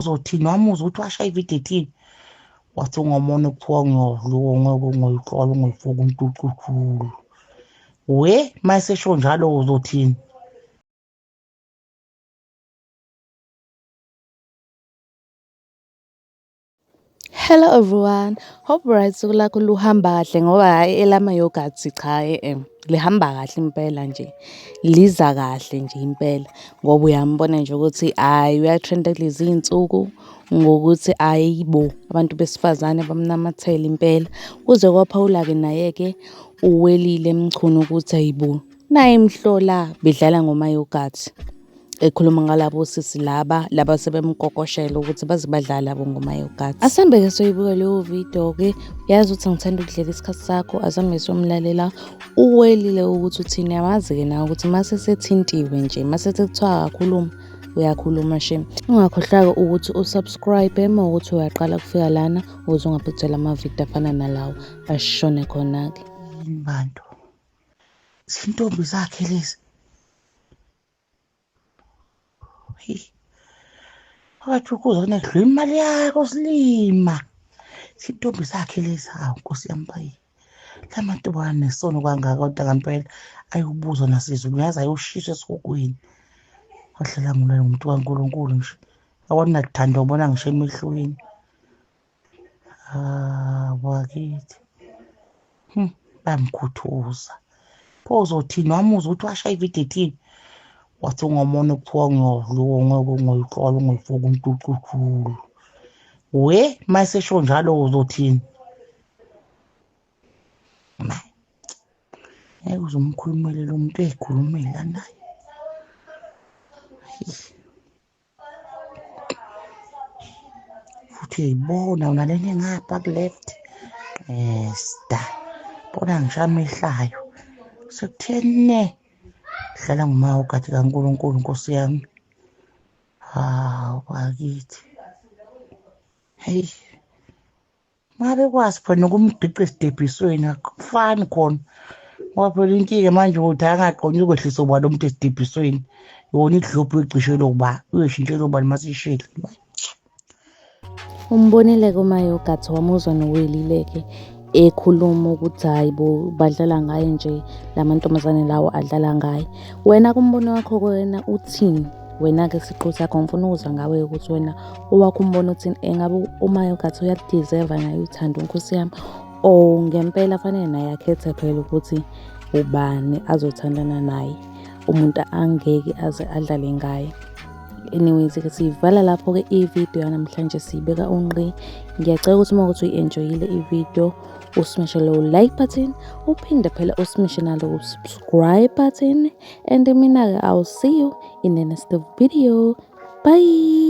Uzothini wamuzwa ukuthi washaya ividiyo ethini? Wathi ungomona okuthiwa ngiyodliwa ngeke ungayixwala ungayifaki umtucuthulu. We uma esesho njalo uzothini? Hello everyone, hope right usuku lakho luhamba kahle ngoba hhayi elama yoghurt cha eh lihamba kahle impela nje. Liza kahle nje impela ngoba uyambona nje ukuthi hhayi uyatrenda kulezi iy'nsuku ngokuthi hhayi bo abantu besifazane bamnamathele impela. Kuze kwaphawula-ke naye-ke uWelile Mchunu ukuthi hhayi bo nayi imihlola bedlala ngoma-yoghurt. Ekhuluma ngalabo sisi laba laba sebemkokoshela ukuthi baze badlala labo ngoma yogathi. Asambe-ke soyibuka leyo video-ke, uyazi ukuthi ngithanda ukudlela isikhathi sakho, asambe siyomlalela uWelile ukuthi uthini. Uyamazi-ke nawe ukuthi mase sethintiwe nje, mase sekuthiwa akakhuluma, uyakhuluma shem. Ungakhohlwa-ke ukuthi usubscribe uma ukuthi uyaqala kufika lana ukuze ungaphuthelwa amavidiyo afana nalawo ashone khona-ke. Yini bantu? Zintombi zakhe lezi. Heyi. Phakathi ukuza kunedlula imali yakho silima. Izintombi zakhe lezi, hawu Nkosi yami bayi. La mantombazane nesono kangaka kodwa ngempela ayobuzwa nasezulwini yaze ayoshiswa esihogweni. Wadlala ngolwayo ngumuntu kaNkulunkulu nje. Awanakuthanda ubona ngisho emehlweni. Ah, wakithi. Bamkhuthuza. Pho uzothini wamuzwa ukuthi washaya ividiyo ethini? Wathi ungomona okuthiwa ngiyodliwa ngeke ungayixwala ungayifaki umtucuthulu. We, uma esesho njalo uzothini? Ngeke uze umkhulumele lo muntu uyayikhulumela naye. Futhi uyayibona unalena engapha ku-left sta bona ngisho amehlayo sekutheni ne dlala ngumawo gadi kaNkulunkulu Nkosi yami. Hawu bakithi, heyi. Ngabekwazi phela nokumgiqa esidebhisweni akufani khona ngoba phela inkinga manje ukuthi angaqonyi ukwehlisa ubani umuntu esidebhisweni yona idlobhu yocishelwa uba uyoshintshela ubani masishile. Umbonile-ke uMayogathi wamuzwa noWelile-ke ekhuluma ukuthi hhayi bo badlala ngaye nje la mantombazane lawo adlala ngaye. Wena kumbono wakho-ke wena uthini? Wena-ke siqu sakho ngifuna ukuzwa ngawe ukuthi wena owakho umbono uthini. Engabe uMayogathi uyalidizeva naye uthando nkosi yami or ngempela fanele naye akhethe phela ukuthi ubani azothandana naye umuntu angeke aze adlale ngaye. Anyways-ke siyivala lapho-ke ividiyo yanamhlanje siyibeka unqi. Ngiyacela ukuthi uma ukuthi uyi-enjoyile ividiyo usmeshe lowo like button, uphinde phela usmeshe nalowo subscribe button and mina-ke I'll see you in the next video. Bye.